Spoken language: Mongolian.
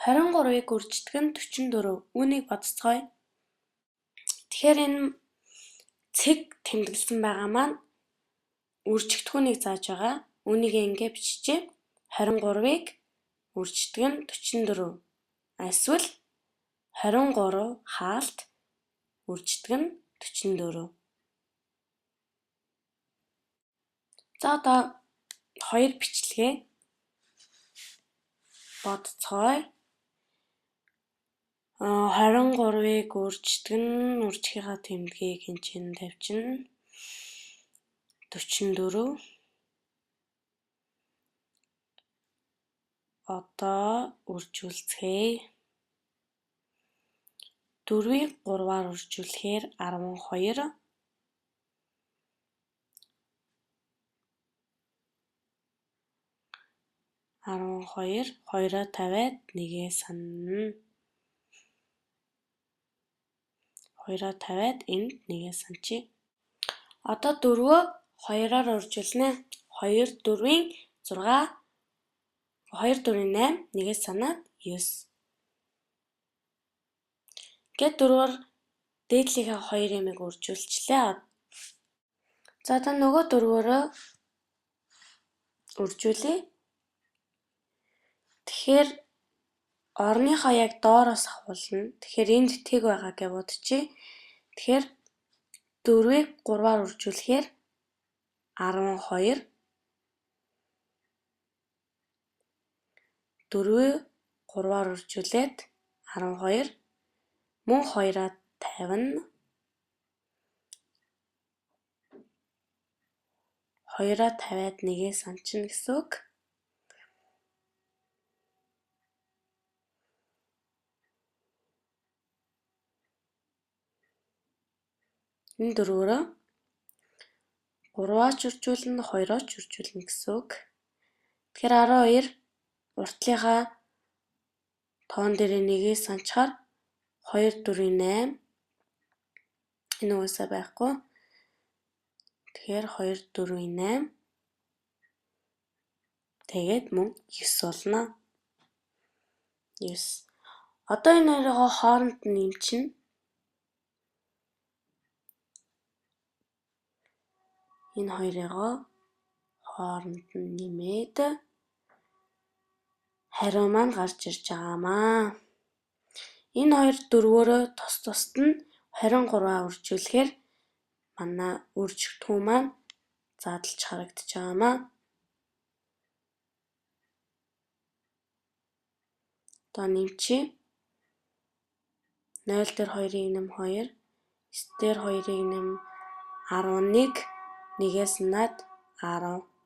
23-ыг үрждэг нь 44. Үүнийг бодцгооё. Тэгэхээр энэ цэг тэмдэглэсэн байгаа маань үржигдэхүүнийг зааж байгаа. Үүнийг ингэ биччихье. 23-ыг үрждэг нь 44. Эсвэл 23 хаалт үрждэг нь 44. За одоо хоёр бичлэгээ бодцгооё. 23-ыг үрждэг нь үржихийнхаа тэмдгийг энэ чинь тавьчихна. 44. Одоо үржүүлцгээе. 4-ийг 3-аар үржүүлэхээр 12. 12, 2-оо тавиад 1-ээ санана. 2-оо тавиад энд 1-ээ санчи. Одоо 4-өө 2-оор үржүүлнэ. 2 4-ийн 6, 2 4-ийн 8, 1-ээ санаад 9. Ингээд 4-оор дээдлийнхээ 2 ямыг үржүүлчлээ. За одоо нөгөө 4-өөрөө үржүүлье. Тэгэхээр орныхоо яг доороос ахуулна. Тэгэхээр энд тэг байгаа гэж бодчихъя. Тэгэхээр 4-ийг 3-аар үржүүлэхээр 12. 4-ийг 3-аар үржүүлээд 12. Мөн 2-аа тавина. 2-аа тавиад 1-ээ санчна гэсэн үг. Энэ 4-өөрөө 3-аа ч үржүүлнэ, 2-оо ч үржүүлнэ гэсэн үг. Тэгэхээр 12 уртлынхаа тоон дээрээ 1-ийг санчхаар 2 4-ийн 8. Энэ угаасаа байхгүй. Тэгэхээр 2 4-ийн 8. Тэгээд мөн 9 болно. 9. Одоо энэ хоёроо хооронд нь нэмчихнэ. Энэ хоёрыгоо хооронд нь нэмээд хариу маань гарч ирж байгаамаа. Энэ хоёр дөрвөөрөө тус тусад нь 23-аа үржүүлэхээр манай үржигдэхүүн маань задлж харагдаж байгаамаа. Одоо нэмчихье. 0 дээр 2-ыг нэм 2, 9 дээр 2-ыг нэм 11, 1-ээс наад 10.